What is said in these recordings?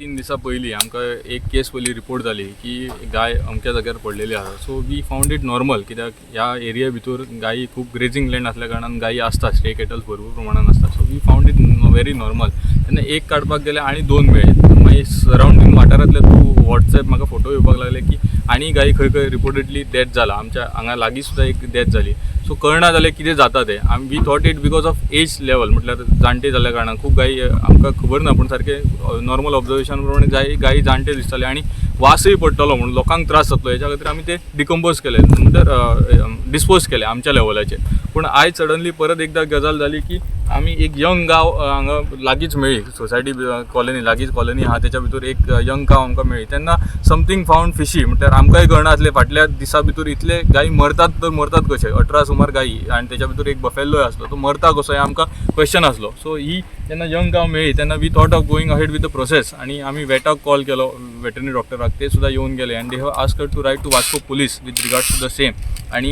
3 दिसां पयलीं आमकां एक केस पयली रिपोर्ट जाली की गाय अमक्या जाग्यार पडलेली आसा. So we found it normal, कित्याक ह्या एरिया भितर गायी खूब ग्रेजींग लँड आसल्या कारणान गायी आसता, स्ट्रे कॅटल्स भरपूर प्रमाणान आसता. So we found it very normal. तेन्ना एक काडपाक गेले आनी दोन मेळ्ळे. मागीर सरावंडींग वाठारांतले थ्रू वॉट्सएप म्हाका फोटो येवपाक लागले की आनी गायी खंय खंय रिपोर्टेडली डेथ जाला. आमच्या हांगा लागीं सुद्दां एक डेथ जाली. सो कळना जालें कितें जाता तें. आमी we thought it because of age level, म्हटल्यार जाणटे जाल्ल्या कारणान खूब गायी, आमकां खबर ना, पूण सारकें नॉर्मल ऑब्जर्वेशन प्रमाणे गायी गायी जाणटे दिसताले आनी वासय पडटलो म्हणून लोकांक त्रास जातलो हेच्या खातीर आमी ते डिकम्पोज केले, म्हणल्यार डिस्पोज केले आमच्या लेवलाचेर. पूण आयज सडनली परत एकदां गजाल जाली की आमी एक यंग गाय हांगा लागींच मेळ्ळी. सोसायटी कॉलनी, लागींच कॉलनी आहा, तेच्या भितर एक यंग गाय आमकां मेळ्ळी. तेन्ना समथींग फावंड फिशी, म्हटल्यार आमकांय कळना आसलें फाटल्या दिसा भितर इतले गायी मरतात तर मरतात कशे. 18 सुमार गायी आनी तेच्या भितर एक बफेल्लोय आसलो, तो मरता कसो हें आमकां क्वेश्चन आसलो. सो ही जेन्ना यंग गाय मेळ्ळी तेन्ना we thought of going ahead with the process आनी आमी वेटाक कॉल केलो, वेटरनरी डॉक्टराक. ते सुद्दां येवन गेले आनी they have asked to write to Vasco police with regards to the same आनी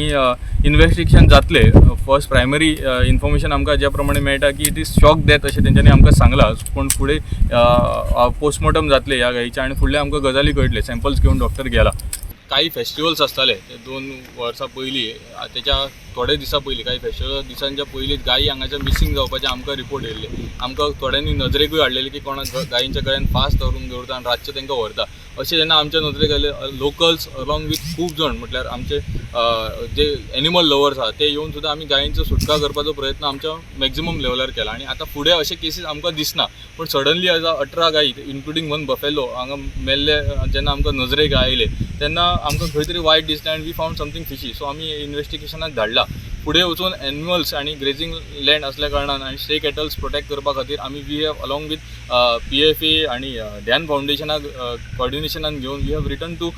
इन्वेस्टिगेशन जातलें. फर्स्ट प्रायमरी इन्फॉर्मेशन आमकां ज्या प्रमाणे मेळटा की it is shock death अशें तेंच्यांनी आमकां सांगलां, पूण फुडें पोस्टमॉर्टम जातलें ह्या गायीचें आनी फुडले आमकां गजाली कळटले. सॅम्पल्स घेवन डॉक्टर गेला. काही फेस्टिवल्स आसताले ते 2 वर्सां पयलीं, तेच्या थोडे दिसां पयलीं, काही फेस्टिवल दिसांच्या पयलींच गायी हांगाच्या मिसींग जावपाचे आमकां रिपोर्ट येयल्ले. आमकां थोड्यांनी नजरेकूय हाडलेले की कोणा गायींच्या गळ्यान फास दवरून दवरता आनी रातचे तांकां व्हरता अशें. जेन्ना आमच्या नजरेक आयले, लोकल्स अलॉंग विथ खूब जाण, म्हटल्यार आमचे जे एनिमल लवर्स आहा, ते येवन सुद्दां आमी गायींचो सुटका करपाचो प्रयत्न आमच्या मॅक्झिमम लेवलार केला आनी आतां फुडें अशे केसीस आमकां दिसना. पूण सडनली आतां 18 गायी इन्क्लुडींग वन बफेलो हांगा मेल्ले जेन्ना आमकां नजरेक आयले तेन्ना आमकां खंय तरी वायट दिसलें आनी we found something fishy. So आमी इन्वेस्टिगेशनाक धाडला. फुडें वचून एनिमल्स आनी ग्रेजींग लँड असल्या कारणान आनी स्ट्रे कॅटल्स प्रोटेक्ट करपा खातीर आमी we have along with PFA आनी ध्यान फावंडेशनाक कॉर्डिनेशनान घेवन we have written to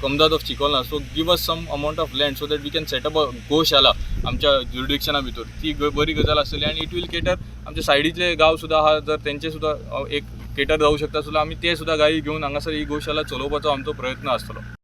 Comunidade of Chicolna, so give us some amount of land so that we can set up a goshala आमच्या ज्युरिडिक्शना भितर. ती बरी गजाल आसतली आनी it will cater आमच्या सायडीतले गांव सुद्दां आहा, जर तेंचे सुद्दां एक केटर जावं शकता सुद्दां. आमी ते सुद्दां गायी घेवन हांगासर ही गोशाला चलोवपाचो आमचो प्रयत्न आसतलो.